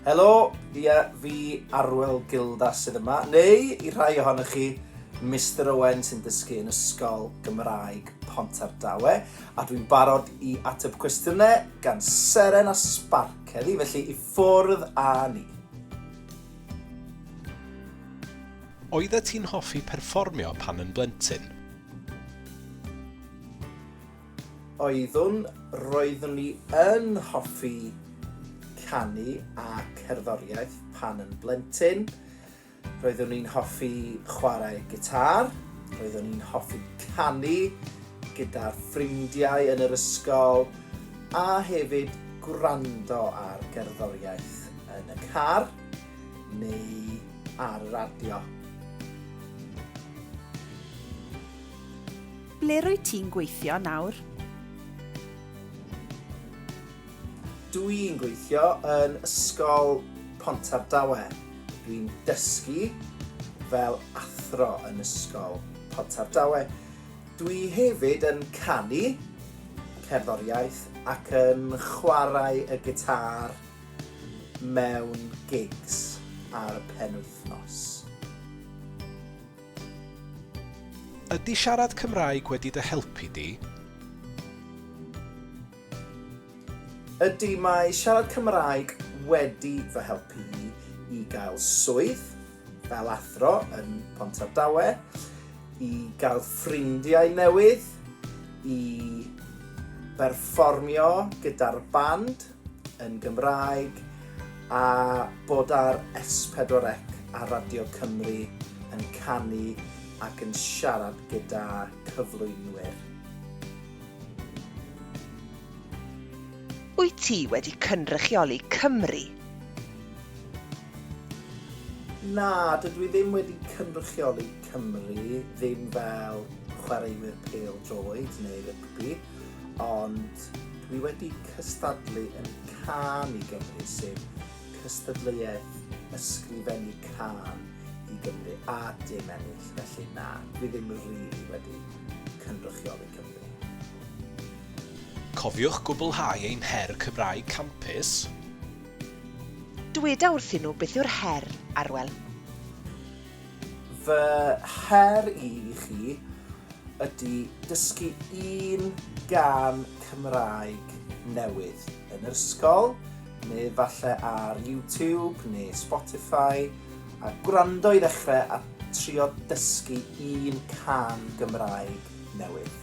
Helo, ie, fi Arwel Gildas sydd yma, neu i rhai ohonoch chi, Mister Owen sy'n dysgu yn Ysgol Gymraeg Pontardawe, a dwi'n barod i ateb cwestiynau gan Seren a Sbarc heddi, felly i ffwrdd â ni. Oeddet ti'n hoffi perfformio pan yn blentyn? Oeddwn, roeddwn i yn hoffi canu a cerddoriaeth pan yn blentyn. Roeddwn i'n hoffi chwarae gitâr, roeddwn i'n hoffi canu gyda ffrindiau yn yr ysgol a hefyd gwrando ar gerddoriaeth yn y car neu ar y radio. Ble rwyt ti'n gweithio nawr? Dw i'n gweithio yn Ysgol Pontardawe. Dwi'n dysgu fel athro yn Ysgol Pontardawe. Dwi hefyd yn canu cerddoriaeth ac yn chwarae y gitâr mewn gigs ar y penwythnos. Ydy siarad Cymraeg wedi dy helpu di? Ydy, mae siarad Cymraeg wedi fy helpu i i gael swydd fel athro yn Pontardawe, i gael ffrindiau newydd, i berfformio gyda'r band yn Gymraeg a bod ar S4C a Radio Cymru yn canu ac yn siarad gyda cyflwynwyr. Wyt ti wedi cynrychioli Cymru? Na, dydw i ddim wedi cynrychioli Cymru, ddim fel chwaraewyr pêl-droed neu rygbi, ond dwi wedi cystadlu yn Cân i Gymru, sef cystadleuaeth ysgrifennu cân i Gymru, a dim ennill, felly na, dwi ddim rili wedi cynrychioli Cymru. Cofiwch gwblhau ein her Cymraeg Campus! Dweda wrthyn nhw beth yw'r her, Arwel. Fy her i i chi ydy dysgu un gân Cymraeg newydd yn yr ysgol, neu falle ar YouTube neu Spotify, a gwrando i ddechrau a trio dysgu un cân Gymraeg newydd.